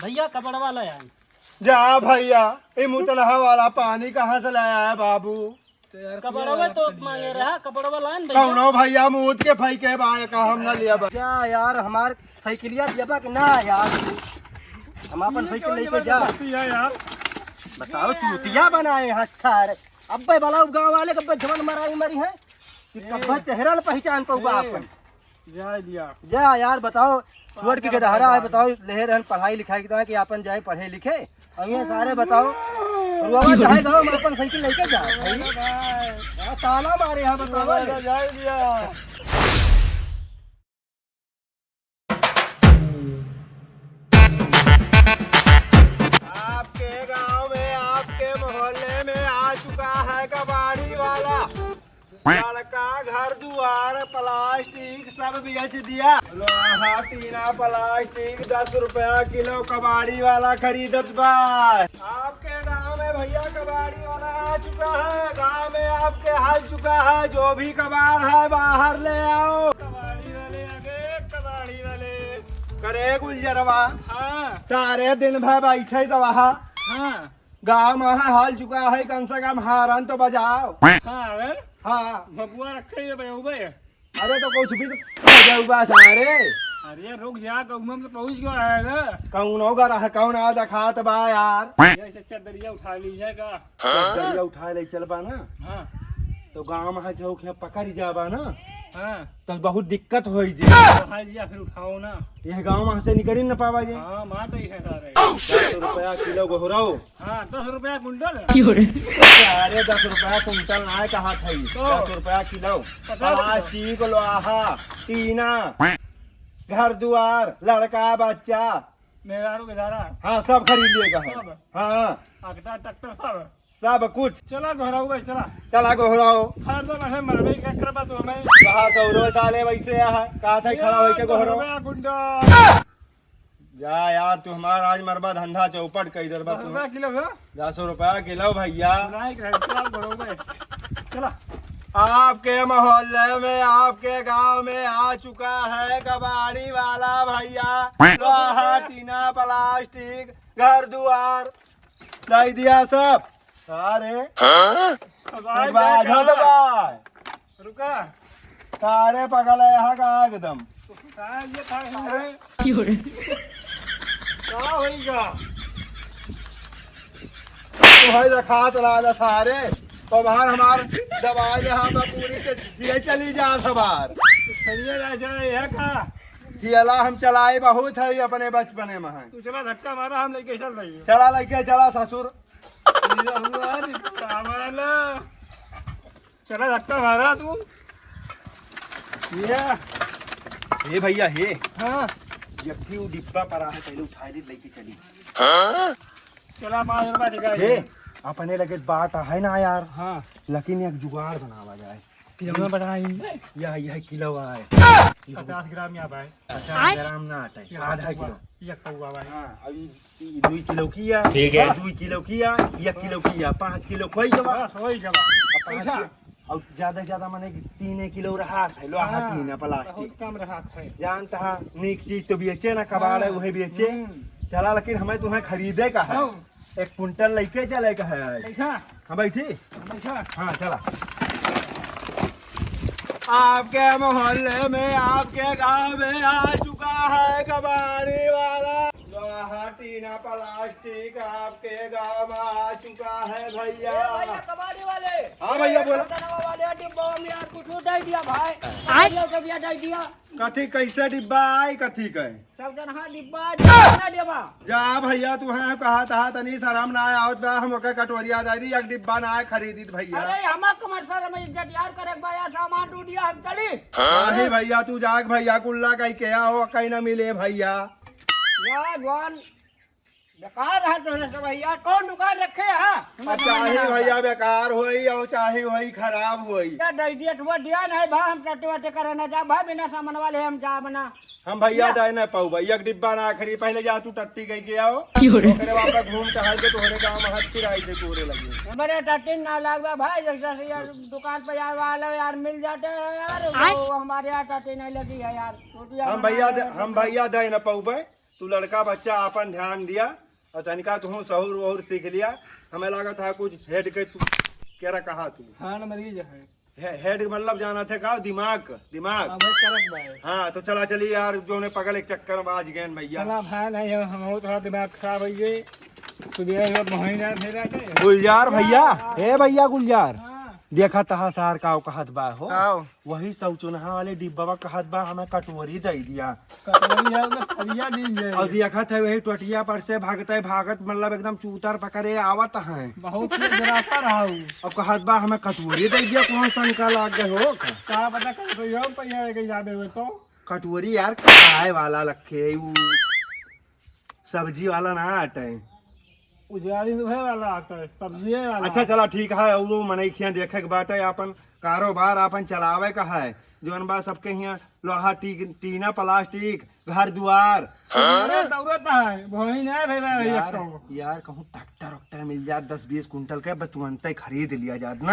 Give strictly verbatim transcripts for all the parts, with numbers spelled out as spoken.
भैया, कपड़वा ले आए। जा भैया, ये मुतलहा वाला पानी कहाँ से लाया है बाबू? कपड़वा तो मांगे रहा, कपड़वा लान भैया। कौनो भैया मूत के फेंके बा, का हम ना लिया बा। क्या यार, हमार साइकिलिया दिया बा कि ना यार? हम अपन साइकिल लेके जा। यार। बताओ, चूतिया बनाए हंसता रे। अब्बे बलाउ गाँव वाले, कब्बे जवन मराई मरी है कि कब्बे चेहरा न पहचान पाउबा ए, अपन। जाए दिया। जा यार, बताओ, छोड़ के गदहरा है, बताओ, ले रहन पढ़ाई लिखाई के कि अपन जाए पढ़े लिखे। अब ये सारे बताओ, रुआवा चाहे दो, हम अपन साइकिल लेके जा भाई। भाई। हाँ, ताला मारे हैं, बताओ। जाए दिया। आपके गांव में, आपके मोहल्ले में आ चुका है कबाड़ी वाला। लड़का घर दुआर प्लास्टिक सब बेच दिया। लोहा, टीना, प्लास्टिक दस रुपया किलो कबाड़ी वाला खरीदत बा। आपके गांव में भैया कबाड़ी वाला आ चुका है, गांव में आपके हाल चुका है, जो भी कबाड़ है बाहर ले आओ। कबाड़ी वाले आ गए, कबाड़ी वाले। करे गुलजरवा। हाँ। सारे दिन भर बैठे तो वहाँ। हाँ। गाँव में हाल चुका है, कम से कम हारन तो बजाओ। हाँ, अरे। हाँ। भगुआ रखे ही बजाऊ बे। अरे तो कुछ भी तो बजाऊ बा सारे। अरे रुक जा, कहूँ में तो पहुँच गया है ना। कौन होगा रहा, कौन आ दिखात बा यार? ये से चदरिया उठा ली है का? चदरिया उठा ले चल बा ना। हाँ। तो गाँव में है जो क्या पकड़ जा बा ना। हाँ। तो बहुत दिक्कत होई जी। उठा लिया, फिर उठाओ ना। ये गाँव में से निकल ही न पावा जी। हाँ, मार तो ही है सारे। दस रुपया किलो गोहराओ। हाँ, दस रुपया कुंटल। अरे, दस रुपया कुंटल ना कहा था ई। तो? दस रुपया किलो। पचास रुपया। प्लास्टिक, लोहा, टीना, घर दुआर, लड़का, बच्चा। मेहरारू के धारा। हाँ, सब खरीद लिए का है। सब। हाँ। अगटा ट्रैक्टर सब। सब कुछ। चला गोहराऊ भाई, चला। चला गोहराऊ। हर दम ऐसे मरबे क्या करबा तू हमें? कहाँ गोहराऊ साले वैसे है? कहा था ये खड़ा होके गोहराऊ? दस रुपया कुंटल। जा यार, तू हमारा आज मरबा धंधा चौपट कई दरबा तू। दस रुपया किलो है? दस रुपया किलो भैया। नहीं, चला, बरोबर। चला। आपके मोहल्ले में, आपके गांव में आ चुका है कबाड़ी वाला भैया। लोहा, टीना, प्लास्टिक, घर दुआर, दे दिया सब। अरे। हाँ? अब एक बार आ जाओ तो भाई। रुका। सारे पगल है यहाँ का एकदम। का ये था, है? का होइगा? तो भाई रखात लाला सारे, तो बाहर हमार दवाई ले, हम पूरी से सिए चली जा सवार। चलिए जा, जा, यह का? हियला हम चलाई बहुत है अपने बचपने में है। तू चला धक्का मारा, हम लेके चल रही है। चला लेके चला ससुर। ये हुआ रे, सामान। चला धक्का मारा तू। ये। ए भैया, हे। हाँ। जब भी वो डिब्बा पड़ा है, पहले उठा ले, लेके चली। चला, पाँच रुपया दिखा हे, दे। अपने लगे बात है ना यार। हाँ। लेकिन एक जुगाड़ बनावा जाए। किलो में बनाई। यह, यह किलो है। पचास ग्राम या भाई। पचास ग्राम ना आटे, ये आधा कौआ, किलो। ये कौआ भाई। हाँ, अभी ई दुई किलो किया, ठीक है। दुई किलो किया, एक किलो किया, पाँच किलो कोई जमा। बस, वही जमा। अब पाँच पैसा। किलो, और ज्यादा से ज्यादा माने कि तीन किलो रहा है, लोहा हाँ, तीन प्लास्टिक। बहुत कम रहा है। जानता है, नीक चीज तो बेचे ना, कबाड़ है, हाँ। वही बेचे। हम्म। चला, लेकिन हमें तुम्हें खरीदे का है। हाँ। एक कुंटल लेके चले का है। पैसा। हाँ, बैठी। हाँ, चला। आपके मोहल्ले में, आपके गांव में आ चुका है कबाड़ी वाला। लोहा, टीना, प्लास्टिक आपके गांव में आ चुका है भैया। ए भैया, कबाड़ी वाले। हाँ भैया, बोला। ए, वाले डिब्बा में यार कुछ दे दिया भाई। आय। भैया, सब ये दे दिया। कथी, कैसे डिब्बा आई, कथी के? सब जन हाँ डिब्बा, डिब्बा ना देबा। जा भैया, तू हाँ कहा था, तनी शरम ना आवत बा, हम ओके कटोरिया दे दी, एक डिब्बा ना खरीदी भैया। अरे, हमार कमर सर में इज्जत यार करे बा यार, सामान टूट गया, हम चली। नहीं भैया, तू जाग भैया, कुल्ला कहीं के आओ, कहीं ना मिले भैया। यार, जवान बेकार है तोहरे सब भैया, कौन दुकान रखे है? अब चाहे भैया बेकार होई और चाहे होई खराब होई। या दे दिया, तू दिया नहीं भा, हम टट्टी वट्टी करे ना जा भा, बिना सामान वाले हम जा बना। हम भैया या। जाए ना पाऊ भाई, एक डिब्बा ना खरी, पहले जा तू टट्टी कह के आओ, क्यों रे? ओकरे बाद घूम टहल के तोहरे गांव में हाथ फिराई दे तोरे लगे। हमारे टट्टी ना लागबा भाई, जैसे यार दुकान पे यार वाला यार मिल जाते हैं यार, आय। वो हमारे यहाँ टट्टी नहीं लगी है यार। हम भैया दे, हम भैया दे ना पाऊ भाई। तू लड़का बच्चा आपन ध्यान दिया और तनिका तू सहूर वहूर सीख लिया। हमें लागत है कुछ हेड के तू केरा कहा तू। हाँ, मरीज है। हे-, हेड मतलब जाना थे का? दिमाग, दिमाग। हाँ भाई, करत बा। हाँ, तो चला चली यार, जोने पगल एक चक्कर में आज गए भैया। चला भाई, नहीं, हम, हम थोड़ा दिमाग खराब हो गए। सुबह ही बहुत महंगा भेजा के। गुलजार भैया, हाँ। हे भैया गुलजार। हाँ। देखा तहा सार का कहत बा हो। का हो? वही सौचुनहा वाले डिब्बा कहत बा, हमें कटोरी दे दिया। कटोरी है, ओकर थरिया दीन जाए। और देखत है वही टोटिया पर से भागते भागत, मतलब एकदम चूतर पकड़े आवत है। बहुत तेज रास्ता रहा हूँ। अब कहत बा हमें कटोरी दे दिया, कौन शंका लाग गए हो का? का पता कटोरी हो, पहिया लेके जाबे हुए तो। कटोरी यार खाए वाला लखे, उ सब्जी वाला ना आटे। उजारी दुहे वाला आटा है, सब्जिये वाला। अच्छा, चला ठीक है, और वो मनई खिया देखे के बाटे, आपन कारोबार आपन चलावे का है, जौन बा सबके हियाँ लोहा, टी-, टीना, प्लास्टिक, घर दुआर। अरे, दौड़त है, वही ना भेजा है यार, एक तो। यार, कहूँ ट्रैक्टर वैक्टर मिल जात दस बीस कुंटल के, बस तुरंते खरीद लिया जात ना।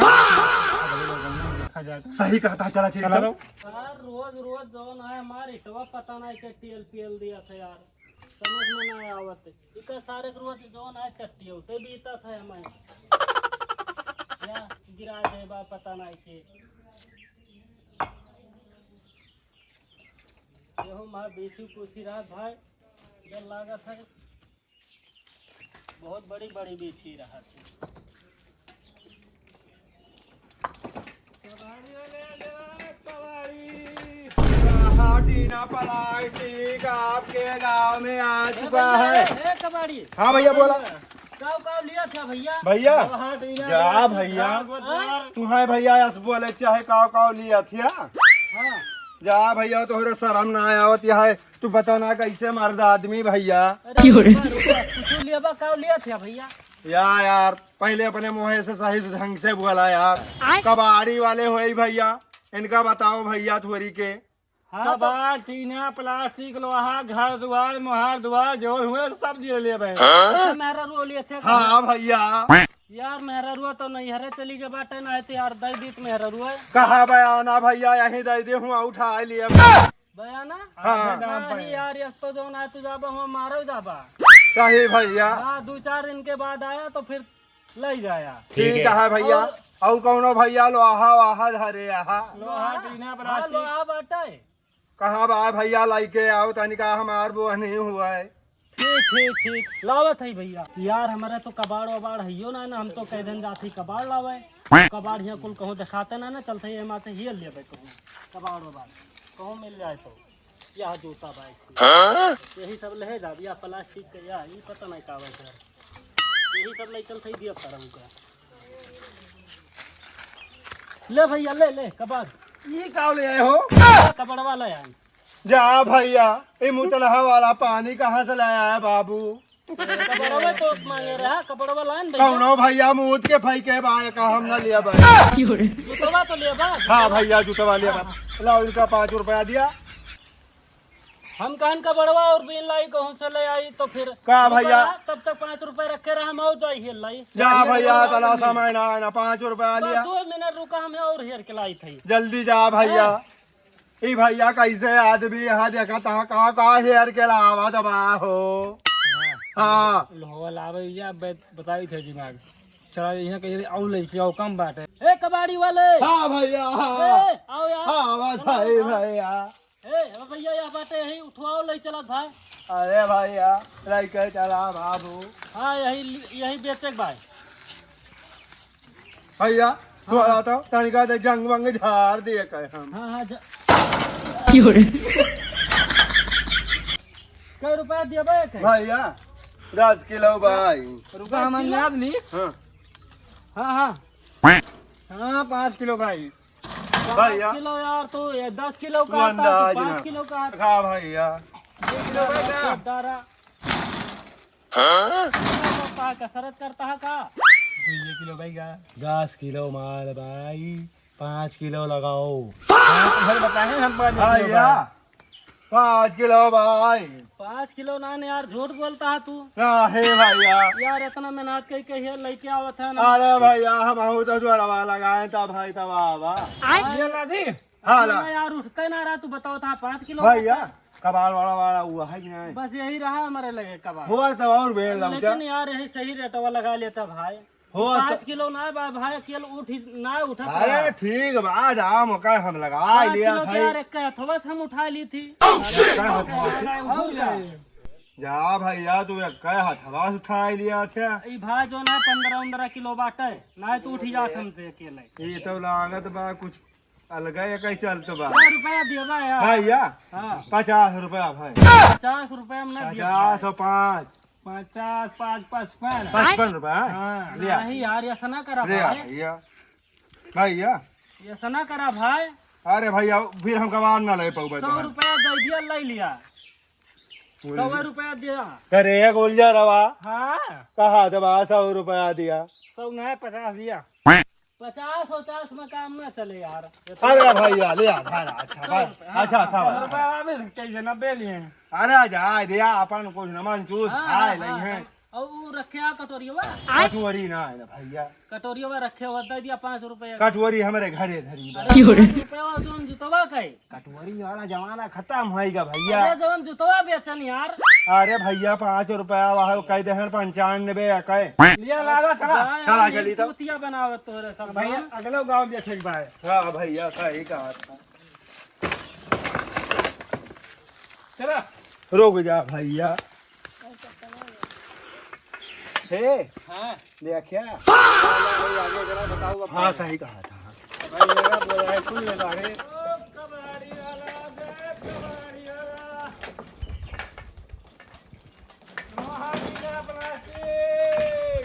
देखा जात। सही कहता है, चला, चला चला। लो। यार, रोज, रोज जौन है, हमार इटवा पता नहीं के टीएल पीएल दिया था यार। समझ में ना आवत। इका सारे के रोज जौन है चट्टियों से बीता था हमें। या गिरा दे बा पता नहीं के। ये हो माँ बेची पूछी रहा भाई, जब लागत है बहुत बड़ी बड़ी बेची रहा थी। हाँ, टीना प्लास्टिक आपके गांव में आ चुका है। ए, कबाड़ी। हाँ भैया, बोला। काव काव लिया था भैया? भैया, हाँ, टीना जा प्लास्टिक, भैया। हाँ, बोल, बोल। तू है भैया, यस बोले चाहे काव काव लिया था। हाँ। जा भैया, तोहरे शर्म ना आवत है। तू बता ना कैसे मर्द आदमी भैया। अरे रुको, रुको, कुछ लेबा काव लिया था भैया? या यार, पहले अपने मुँहे से सही से ढंग से बोला यार। आय। कबाड़ी वाले होई भैया, इनका बताओ भैया थोड़ी के। हाँ, तो कबाड़, टीना, प्लास्टिक, लोहा, घर दुआर, मोहार दुआर, जोर हुए सब दिए ले भाई। अच्छा, मेहरारू लिया था। हाँ भैया। यार, मेहरारू तो नैहरे चली गए बाटे ना, तो यार दे दीत मेहरारू। कहाँ बयाना भैया, यहीं दे दे हूँ, उठा लिए। बयाना? हाँ। हाँ, ही यार, यस तो जौन है, तू जाबा, हुआ मारो जाबा। सही भैया। हाँ, दो चार दिन के बाद आया तो फिर ले जाया। ठीक है भैया। और और कौनो भैया लोहा वाहा धरे आहा? लोहा, टीना, हाँ, प्लास्टिक। लोहा बाटे। कहाँ बा भैया, लाइके आओ तनिका, हमार वो नहीं हुआ है। ठीक, ठीक, ठीक, लावत है भैया। यार, हमारे तो कबाड़ वबाड़ हइयो ना, ना हम तो कह देन जात ही कबाड़ लावे। कबाड़ हियाँ कुल कहूँ देखाते ना, ना चलते ही एमा से हियल लेबे कहूँ कबाड़ वबाड़ कहूँ मिल जाए तो। यह जूता बैग। हाँ? यही सब ले जा, या प्लास्टिक के, या ई पता नहीं का बैग है। यही सब ले चलते ही दिया सारा उनका। ले भैया, ले, ले, कबाड़। ई का ले आए हो? कबाड़ वाला यार। जा भैया, ये मुतलहा वाला पानी कहाँ से लाया है बाबू? कपड़वा तो मांगे रहा, कपड़वा लान भैया। कौनो भैया मूत के फेंके बा, का हम ना लिया बा। जूतवा तो लेबा। हाँ भैया, जूतवा लिया बा। लाओ, इनका पाँच रुपया दिया। हम कहन कपड़वा और बीन लाई कहूँ से ले आई तो फिर का भैया? रुका, तब तक पाँच रुपया रखे रहा, हम और जाई हेर लाई। जा भैया, तना समय ना, ना, पाँच रुपया बस लिया। दो मिनट रुका, हम और हेर के लाई थे। जल्दी जा भैया। हाँ। ई भैया कैसे आदमी यहाँ देखा था, का का हेर के लावा दबा हो। हाँ। हाँ। लोहवा लावे या बे-, बताई थे दिमाग। चला यहाँ कहीं और लेके आओ, कम बात है। ए कबाड़ी वाले। हाँ भैया, हाँ। ए, आओ यार। हाँ, आवाज चलो, भाई, हाँ। भैया। ए, अब भैया, यह बाटे यही उठवाओ, ले चलत भाई। अरे भैया, लेके चला बाबू। हाँ, यही, यही बेचे के भाई। भैया, हाँ। थोड़ा तो तनिका दे जंग वंग झाड़ दिए कहे हम। हाँ, हाँ, जा। क्यों रे? कै रुपया दिया बे के? भैया, दस किलो भाई। रुका, हम दस किलो? याद नहीं। हाँ। हाँ, हाँ। हाँ, पाँच किलो भाई। भैया। पाँच किलो यार, तू ये दस किलो तू का आता है, अंदाज तू पाँच ना। किलो का आता है। का भैया? बीस किलो भाई का? दारा। हाँ? पापा कसरत करता है का? दुइये किलो भाई का? दस किलो माल भाई, पाँच किलो लगाओ। हाँ, तो भाई बताए हम पाँच किलो भैया। भाई। पाँच किलो भाई। पाँच किलो ना, ना यार, झूठ बोलता है तू। काहे भैया? यार, इतना मेहनत कई के ये लेके आवत है ना। अरे भैया, हम बहुत जोरवा लगाए तब भाई तब आवा। ये ला दी। हाँ, ला। ना यार, उठते ना रहा, तू बताओ था पाँच किलो भैया, का। कबाड़ वाला, वाला हुआ है कि नहीं? बस यही रहा हमारे लगे कबाड़। हुआ तो और बेल लौटा। लेकिन यार, यही सही रेटवा लगा लेता भाई। हो तो पाँच किलो ना बा भाई, अकेल उठ ही ना उठत अरे रहा। ठीक बा, दाम ओकर हम लगा पाँच लिया किलो भाई। क्या रे, एक हथवा से हम उठा ली थी। Oh, shit! का हथवा से? और का? जा भैया, तू एक हथवा से उठा लिया था। ई भाई जो ना पन्द्रह उन्द्रह किलो बाटे, ना तो उठ ही जात हमसे अकेले। ये तो लागत बा कुछ अलगे कहीं चलत बा। सौ रुपया देबा यार। भैया, हाँ। पचास रुपया भाई। पचास रुपया में ना दिया पचास भाई। और पाँच। पचास, पाँच, पचपन। पचपन रुपया? हाँ। ले आ। नहीं यार, ऐसा ना करा ले आ भाई। भैया। भैया। ऐसा ना करा भाई। अरे भैया, फिर हम कबाड़ ना ले पाऊ सौ रुपया दे दिया, ले लिया। बोल सौ लिया। रुपया दिया। अरे, एक उलझा रवा। हाँ। कहा दबा सौ रुपया दिया। सौ नहीं, पचास दिया। पचास उचास में काम ना चले यार। अरे भैया, ले आ, भाड़ा, अच्छा, सौ भाड़ा, रुपया, हाँ, अच्छा, सौ सौ रुपया। रुपया आवे से कई जना बेली हैं। अरे जा, दे आ, अपन कुछ नमन चूस हाँ, खाए हाँ, लई हाँ, हैं। हाँ। और वो रखे आ कटोरिया। कटोरी ना है ना भैया। कटोरिया रखे हुआ, दे दिया पाँच रुपया। कटोरी हमरे घरे धरी बा। अरे, पाँच रुपया और तुम जुतवा कहे। कटोरी वाला जमाना खत्म होइगा भैया। अरे, जवन जुतवा बेचन यार। अरे भैया, पाँच रुपया वह कह दे हैं पंचानबे कहे। लिया लाला, चला। जा यार, चला, चली तो। चूतिया बनावत तोरे सब भैया, ना। अगले गाँव देखे के बाय। हाँ भैया, सही कहा था। चला। रुक जा भैया। हे। हाँ। देखिया। भाई, आगे जरा बताओ अब। हाँ, सही कहा था। भाई, मेरा बोला है, सुन ले सारे। ओ, कबाड़ी वाला, बे, कबाड़ी वाला। महावीरा प्लास्टिक।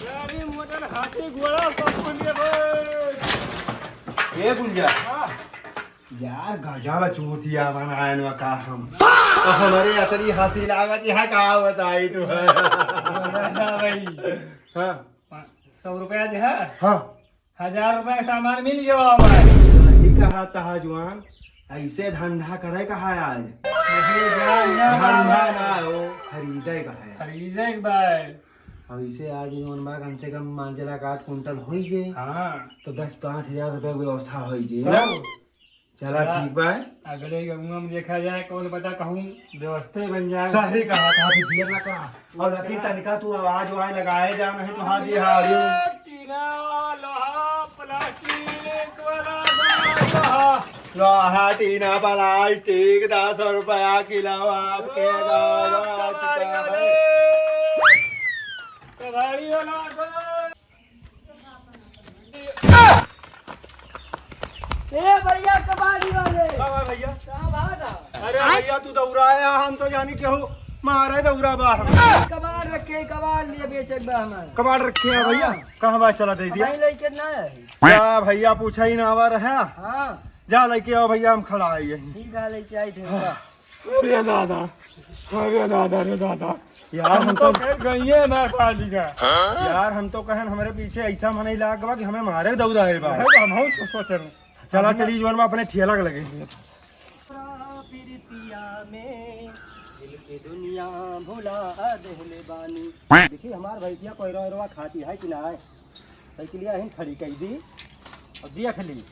गाड़ी, मोटर, हाथी, घोड़ा, सब कुछ ले भाई। ए गुंजा। हाँ। यार, गजब चूतिया बनाएन बा का हम। तो हमरे अतरी हँसी लागत, यहाँ का बताई तू? हाँ भाई। हाँ। पाँच सौ रुपया दे है। हाँ। हजार रुपया का सामान मिल गया भाई। सही कहा तहा जुआन, ऐसे धंधा करे का है आज। नहीं, धंधा ना। धंधा ना हो, खरीदे का है। खरीदे के भाई। अब इसे आज जौन बा, कम से कम मान चला का आठ कुंटल होई जे। हाँ। तो दस पाँच हजार रुपया के व्यवस्था होई जे। तो चला, चला, ठीक बा। अगले गौवा में देखा जाए, कौन पता कहूँ व्यवस्थे बन जाए। सही कहा था, अभी देर ना करा। और लेकिन तनिका तू आवाज वाज लगाए जा, नहीं तो हाँ जी, हाँ जी। टीना, लोहा, प्लास्टिक वाला लोहा। लोहा, टीना, प्लास्टिक, दस रुपया किलो आपके ओ, गाँव कबाड़ी वाले। कबाड़ी वाला ए भैया, कबाड़ी वाले। का बा भैया? कहाँ भागा? अरे भैया, तू दौड़ा आया, हम तो जानी केहू मारे दौड़ा बा हम। कबाड़ रखे, कबाड़ लिए बेचत बा हमार। कबाड़ रखे है भैया? हाँ। कहाँ बा, चला दे दिया। भाई लेके ना है। क्या भैया, पूछा ही ना आवा रहा। हाँ। जा लेके आओ भैया, हम खड़ा है यहीं। ठीक है, लेके आई थे। अरे दादा, अरे दादा, अरे दादा। यार, हम हम तो तो फिर गइये ना पाली का। यार, हम तो कहन हमरे पीछे ऐसा मनई लाग बा कि हमें मारे दौड़ा है बा। अरे, हम हूँ तो सोचन। चला, चली जोन में अपने ठेला के लगे। प्रीतिया में दिल के दुनिया भुला देहले बानी। देखी, हमार भैंसिया कोयरा ओयरवा खाती है कि ना है? साइकिलिया हिन खड़ी कई दी और देख ली।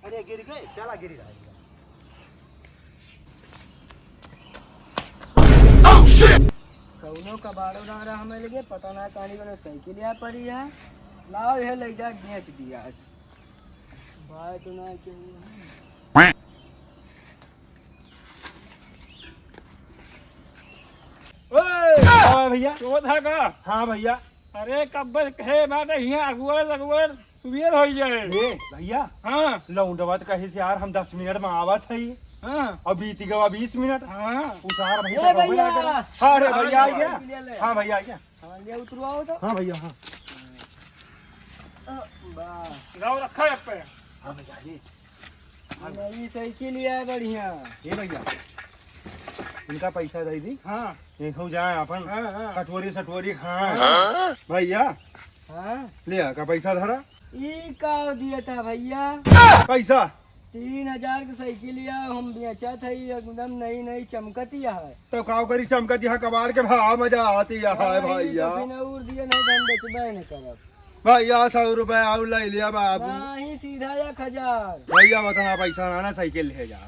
अरे गिर गए, चला गिरी रहा। कौनो कबाड़ो ना रहा हमें लगे, पता ना कहानी कोनो साइकिल आ पड़ी है। लाओ, ये ले जा, बेच दिया आज। भाई तो ना केहू है। ओए! हाँ भैया। चोर था का? हाँ भैया। अरे कब्बे कहे बाटे हियाँ अगुअर अगुअर सुबेर हो जाए। ए भैया। हाँ। लौंडवा तो कहे से यार हम दस मिनट में आवत है। हाँ। अब बीत गवा बीस मिनट। हाँ। उसार भैया ए कबे भैया। आ गया? हाँ रे भैया, आ गया। हाँ भैया, आ गया। हाँ, ले उतरवाओ तो। हाँ भैया, हाँ। अ, बा। लाओ, रखा है पे। हाँ भैया, ये। नई साइकिल है बढ़िया। ये भैया, इनका पैसा दे दी। हाँ। ये हो जाए अपन हाँ, हाँ। कटोरी सटोरी खाए। हाँ। भैया, हाँ। ले आ, का पैसा धरा। ई का दिया था भैया? पैसा? तीन हजार के साइकिल या हम बेचत हई, एकदम नई नई चमकत या है। तो का करी, चमकत यहाँ कबाड़ के भाव मजा आती है हाँ, भैया। तो बिना उड़ दिए नहीं, हम बेचबे नहीं करब। भैया, सौ रुपया और ले लिया बाबू। नहीं, सीधा एक हजार। भैया, उतना पैसा ना, ना, साइकिल ले जा।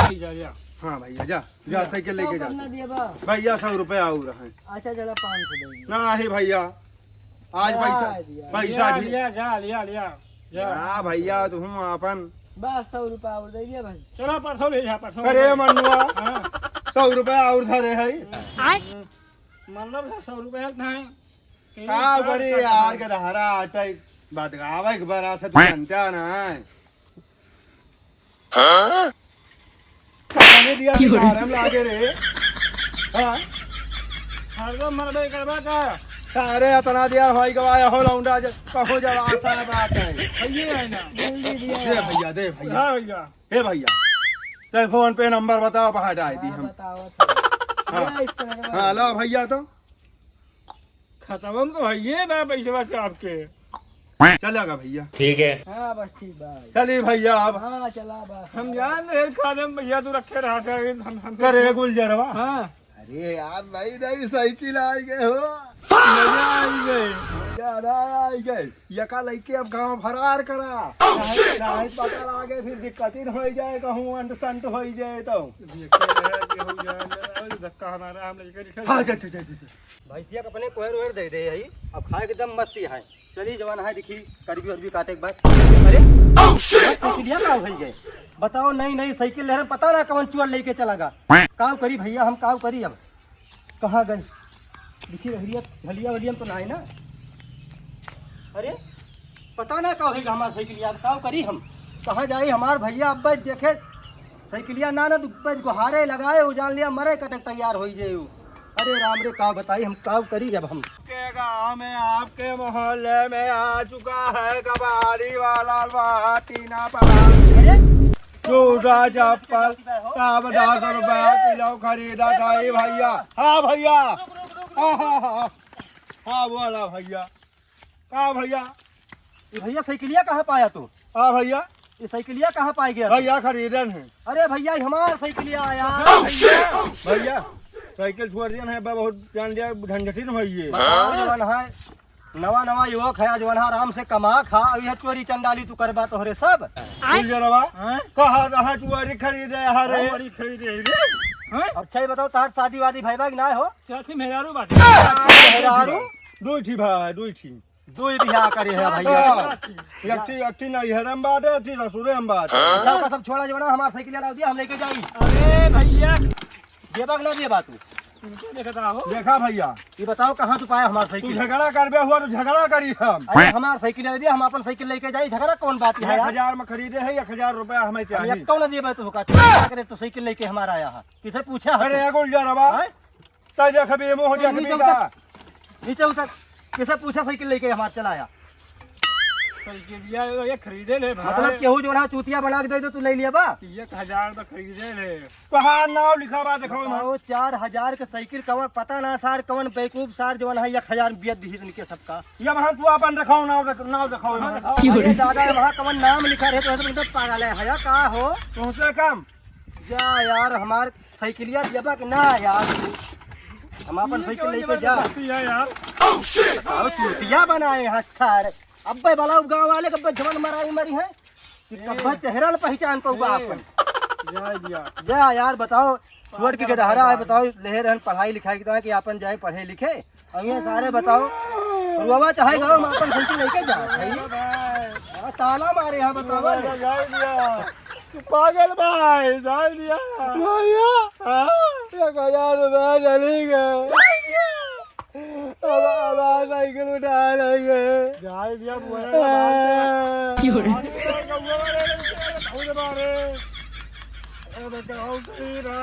ले जा, जा। हाँ भैया, जा, जा, साइकिल लेके जा। कितना दिया बा? भैया, सौ रुपया और है। अच्छा, चला, पाँच सौ दे दिया। नहीं भैया, आज पैसा, दिया। पैसा लिया, भी लिया, जा, लिया, लिया, जा। हाँ भैया, तुम अपन बस सौ रुपया और दे दिया भाई। चला, परसों ले जा, परसों अरे ले जा। मनुआ, हाँ। सौ रुपया और धरे है। आय। मतलब सौ रुपया था। का करी यार, गदहरा आटे बदगावे के बरा से तू जानता ना है। हाँ? कहानी दिया कि मारम लागे रे। हाँ? हरदम मरबे करबा का? अरे, इतना दिया होई गवाया हो लौंडा जे, कहो जब आशा बात है। भैया है ना? जल्दी दिया। दे भैया, दे भैया। हाँ भैया। ए भैया, ते फोन पे नंबर बताओ, पहाड़ डाल दी हाँ, हम। बताओ तो। हाँ। ये इस तरह का हाँ, लो भैया तो। खतम तो भैया ना पैसे बस आपके। चलेगा भैया। ठीक है। हाँ, बस ठीक बा। चलिए भैया, अब। हाँ, चला बस। हम जान रहे खाने में भैया तू रखे रहा था, हम, हम करे गुलजरवा। हाँ। अरे यार, नई नई साइकिल आई गए हो। मजा आई गए। मजा ना आई गए। यका लइके अब गाँव फरार करा। Oh, shit! नहीं पता लागे, फिर दिक्कतिन होई जाए, कहूँ अंट संट होई जाए तो। देखते रहे कि हो जाए, धक्का हमारा, हम लेके निकल हाँ, जा, जा, जा, जा, जा। भैंसिया के अपने कोहर ओहर दे दे हई, अब खाए के एकदम मस्ती है। चली जवान है, देखी करबी वरबी काटे के बाद। अरे, Oh, shit! साइकिलिया का होई गए? बताओ, नई नई साइकिल ले रहे, पता ना कौन चुअर लेके चला गा। काव करी भैया, हम काव करी अब? कहाँ गए? देखी रहिया, झलिया वलिया में तो ना है ना? अरे, पता ना का होई गा हमार साइकिलिया, काव करी हम? कहाँ जाई हमार भैया? अब देखे, साइकिलिया ना, ना, तो बस गुहारे लगाए, उ जान लिया मरे कटक तैयार होई जाए उ। अरे राम रे, का बताई हम, का करी अब हम? के गाँव में, आपके मोहल्ले में आ चुका है कबाड़ी वाला लोहा टीना पड़ा। अरे, जूता चप्पल, का बता, दस रुपया किलो खरीदा था ये भैया। हाँ भैया। हाँ, हाँ, हाँ, हाँ। हाँ, बोला भैया। का भैया? ये भैया साइकिलिया कहाँ पाया तू? हाँ भैया। ये साइकिलिया कहाँ पाई गया तू? भैया खरीदन है। अरे भैया, ये हमार साइकिलिया आया। Oh, shit! भैया, साइकिल छोड़ दिया है, बहुत जान लिया, झंझटिन होई है। बताओ जवन है, नवा नवा युवक है, जवन है आराम से कमा खा, अब यह चोरी चंडाली तू करबा तोहरे सब। गुलजरवा, हाँ? कहाँ, कहाँ चुअरी खरीदे है रे? चुअरी खरीदे है रे? हाँ? अच्छा ये बताओ, तार शादी वादी भई बा कि ना हो? चाची मेहरारू बाटे। मेहरारू? दुई ठी भाई, दुई ठी। दुई बियाह करे है भैया। हाँ। एक ठी, एक ठी नैहरे में बाटे, एक ठी ससुरे में बाटे। अच्छा, ओका सब छोड़ा, जोड़ा हमार साइकिल लाव दिया, हम लेके जाई। अरे भैया। देबा कि ना देबा तू? इनके देखता हो। देखा भैया। ये बताओ, कहाँ तू पाया हमार तू साइकिल? झगड़ा करबे हुआ तो झगड़ा करी हम। अरे हमार साइकिल दे दिया, हम अपन साइकिल लेके जाई, झगड़ा कौन बात है एक यार? हजार में खरीदे है, एक हजार रुपया हमें हम चाहिए। एक कौन देबे तू का? तू क्या करे, तू साइकिल लेके हमारा आया है? किसे पूछा है अरे तू? एगो उल्टा रवा। हैं? तै देखबे, मुँह नीचे देखबे उतर, का? नीचे उतर। किसे पूछा साइकिल लेके हमार चला आया? साइकिलिया ये खरीदे ले भाई। मतलब केहू जोन है चूतिया बना के दे दो, तू ले लिया बा? एक हजार में खरीदे ले। तोहार नाव लिखा बा, देखो ना। बताओ, चार हजार के साइकिल कवन, पता ना सार कवन बेवकूफ सार जोन है एक हजार में बेच दिहिस इनके सबका। ये वहाँ तू अपन रखाओ, नाव रख-, नाव रखाओ हाँ, यहाँ। रखाओ। अरे दादा, वहाँ कवन नाम लिखा रहे तो ऐसे मतलब पागल है, है का हो? तुमसे कम। जा यार, हमार साइकिलिया देबा कि ना यार? हम अपन ये साइकिल कौन लेके जमाना जा। करती है यार? बताओ, चूतिया बनाए हैं सारे। अब्बे वाला गाँव वाले कब्बे जवन मराई मरी है कि ए। कब्बे चेहरा न पहचान पाऊबा ए। अपन। जा दिया। जा यार, बताओ, छोड़ के गदहरा है, बताओ, ले रहन पढ़ाई लिखाई की तरह कि अपन जाए पढ़े लिखे। अब ये सारे बताओ, रुआवा चाहे गाँव में अपन साइकिल लेके जा भाई। अरे भाई। आ, ताला मारे हैं, बताओ। अरे भाई दिया। तू पागल भाई, जान लिया। भैया, हाँ? एक हजार रुपया चली गए। अब, अब आ साइकिल उठा लेंगे। जाए दिया, बुआ ने हाँ। मार दिया। क्यों रे? मार दिया, बुआ ने, बुआ ने मारे। अरे बताओ, कहीं ना।